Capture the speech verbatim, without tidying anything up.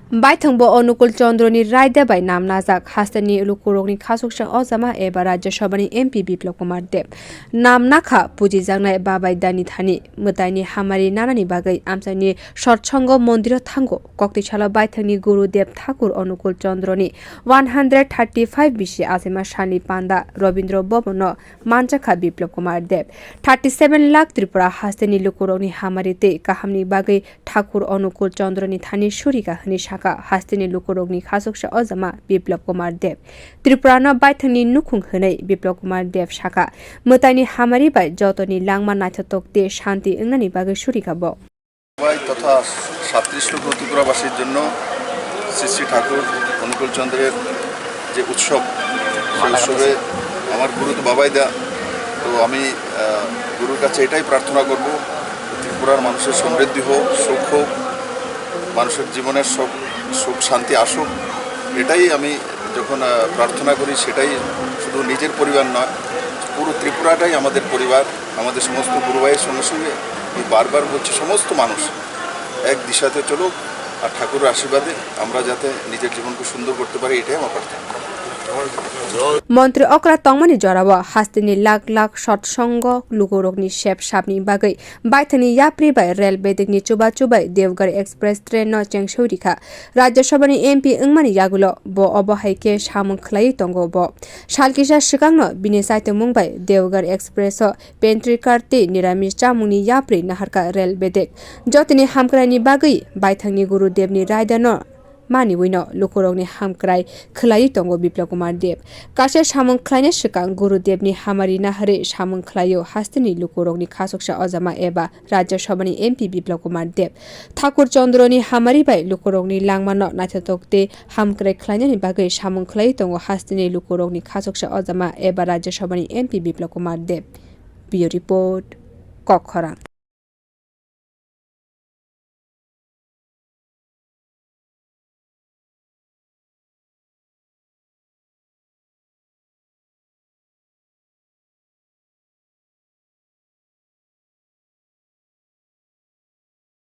Baithang bo Onukul Chandra ni raida bai nam najak hasteni lukurokni khasuksa ojama eba Rajya Sabha ni M P Biplab Kumar Deb. Nam nakha pujijaknai Babai Dani thani mwtaini hamari nanani bagwi amchaini Sotsongo mondiro thango. Koktwi salo baithangni Guru Deb Thakur Onukul Chandra ni one hundred thirty five bisi achaima salni panda Rabindra Bhavan no manjakha Biplab Kumar Deb. Thirty seven lakh Tripura hasteni lukurokni hamari tei kahamni bagwi Thakur Onukul Chandra ni thani surika hwnwi sakha hasteni lukurokni khasuksa ojama Biplab Kumar Deb. Tripura no baithangni nukhung hwnwi Biplab Kumar Deb sakha. Mwtaini hamari bai jotoni langma naithotok tei shanti wngnani bagwi surika bo. সবাই তথা সাতত্রিশ লক্ষ ত্রিপুরাবাসীর জন্য শ্রী শ্রী ঠাকুর অনুকূল চন্দ্রের যে উৎসব, সেই উৎসবে আমার গুরু তো বাবাই দা। তো আমি, আহ, গুরুর কাছে এটাই প্রার্থনা করব, ত্রিপুরার মানুষের সমৃদ্ধি হোক, সুখ হোক, মানুষের জীবনের সব সুখ শান্তি আসুক, এটাই আমি যখন, আহ, প্রার্থনা করি, সেটাই শুধু নিজের পরিবার নয়, পুরো ত্রিপুরাটাই আমাদের পরিবার। আমাদের সমস্ত গুরু ভাইয়ের সঙ্গে সঙ্গে আমি বারবার বলছি, সমস্ত মানুষ এক দিশাতে চলুক, আর ঠাকুরের আশীর্বাদে আমরা যাতে নিজের জীবনকে সুন্দর করতে পারি, এটাই আমার প্রার্থনা। Montri okra tongmani jorao hasteni lakh lakh Sotsongo lukurokni sep sapni bagwi baithangni yapri bai rel bedekni chuba chubai Devgarh Express train no chengsoi rikha. Rajya Sabha ni M P wngmani yagulo bo obo hai khe samung khlaiwi tongo bo. Sal kisa swkangno bini chaitomung bai Devgarh Express o pantry car tei niramis chamungni yapri naharkha rel bedek. Jotoni hamkraini bagwi baithangni Guru Devni raidano maniwino lukurokni hamkrai khlaiwi tongo Biplab Kumar Deb. Kaisa samung khlaina swkang Guru Devni hamari naharwi samung khlaio hasteni lukurokni khasuksa ojama eba Rajya Sabha ni M P Biplab Kumar Deb. Thakur Chandra ni hamari bai lukurokni langmano naithotok tei hamkrai khlainani bagwi samung khlaiwi tongo hasteni lukurokni khasuksa ojama eba Rajya Sabha ni M P Biplab Kumar Deb. Bureau Report, Kokkhorang.